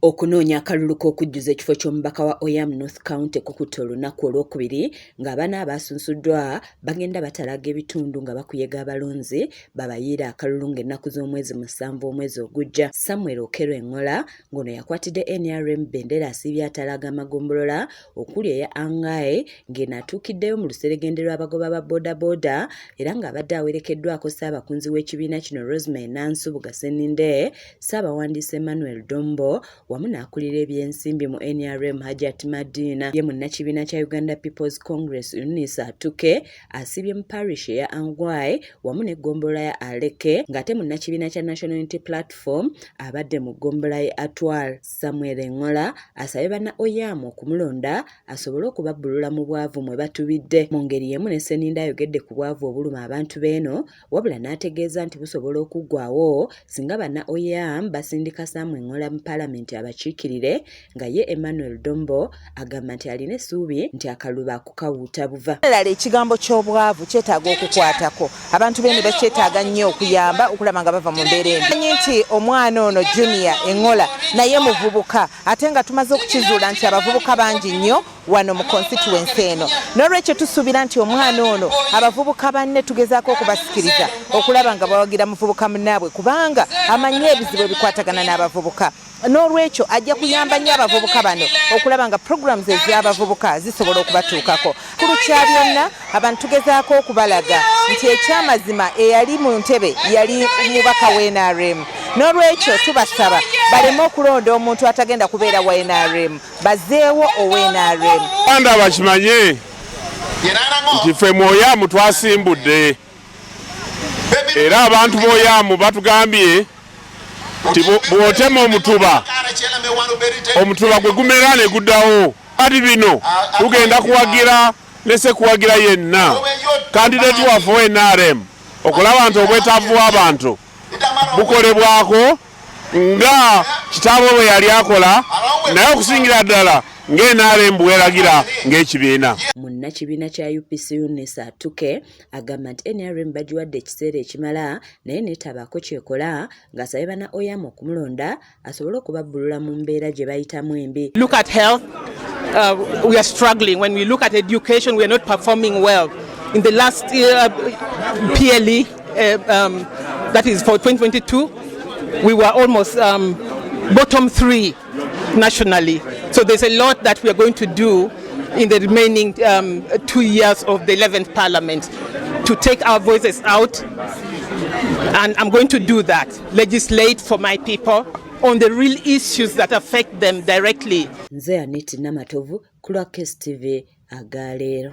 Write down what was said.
Okunoonya akalulu k'okujjuza ekifo ky'omubaka wa Oyam North County kukutte olunaku olwokubiri ng'abana abaasunsuddwa bagenda batalaga ebitundu nga bakuyega abalonzi babayiire akalulu ng'ennaku z'omwezi 7 omwezi ogujja. Samuel Okello Engola ng'ono yakwatidde NRM bendera asiibye atalaga amagombolola okuli eya Angai ng'eno atuukiddeyo mu luseregende lw'abagoba ba bodaboda era ng'abadde awerekeddwako ssaabakunzi w'ekibiina kino Rosemary Nansubuga Sseninde, Ssaabawandiisi Emmanuel Dombo wamu n'akulira ebyensimbi mu NRM Hajat Madina. Ye munnakibiina kya Uganda People's Congress Eunice Atuke asiibye mu parish eya Angwai wamu n'eggombolola ya Aleke, ng'ate munnakibiina kya National Unity Platform abadde mu ggombolola ye Atwal. Samuel Engola asabye banna Oyam okumulonda asobole okubabbulula mu bwavu mwe batubidde. Mu ngeri y'emu ne Sseninde ayogedde ku bwavu obuluma abantu b'eno wabula n'ategeeza nti busobola okuggwaawo singa banna Oyam basindika Sam Engola mu palamenti abakiikirire, nga ye Emmanuel Dombo agamba nti alina essuubi nti akalulu baakukawuuta buva. Lala ekigambo ky'obwavu kyetaaga okukwatako abantu beeno, bakyetaaga nnyo okuyamba okulaba nga bava mu mbeera embi. Manyi nti omwana ono Junior Engola naye muvubuka, ate nga tumaze okukizuula nti abavubuka bangi nnyo wano mu constituency eno. N'olwekyo tusuubira nti omwana ono abavubuka banne tugezaako okubasikiriza okulaba nga bawagira muvubuka munnaabwe, kubanga amanyi ebizibu ebikwatagana n'abavubuka. N'olwekyo ajja kuyamba nnyo abavubuka bano okulaba nga programs ez'abavubuka zisobola okubatuukako. Kulu kya byonna, abantu tugezaako okubalaga nti ekyamazima eyali mu ntebe yali mubaka wa NRM. N'olwekyo tubasaba baleme okulonda omuntu atagenda kubeera wa NRM, bazeewo owa NRM. Uganda bakimanye nti ffe mu Oyam twasimbudde, era abantu b'Oyamu batugambye nti bw'otema omutuba, omutuba gwe gumera ne guddawo. Kati bino tugenda kuwagira nese kuwagira yenna candidate waffe wa NRM okulaba nti obwetaavu bw'abantu bukolebwako nga kitaabwe bwe yali akola, naye okusingira ddala ng'NRM bweragira ng'ekibiina. Munnakibiina kya UPC Eunice Atuke agamba nti NRM bagiwadde ekiseera ekimala naye neetabaako kyekola, ng'asabye banna Oyam okumulonda asobole okubabbulula mu mbeera gye bayitamu embi. Look at health, we are struggling. When we look at education, we are not performing well. In the last PLE, that is for 2022, we were almost bottom three nationally. So there's a lot that we are going to do in the remaining 2 years of the 11th Parliament to take our voices out. And I'm going to do that, legislate for my people on the real issues that affect them directly. Nze Aneti Namatovu ku lwa KSTV agaleero.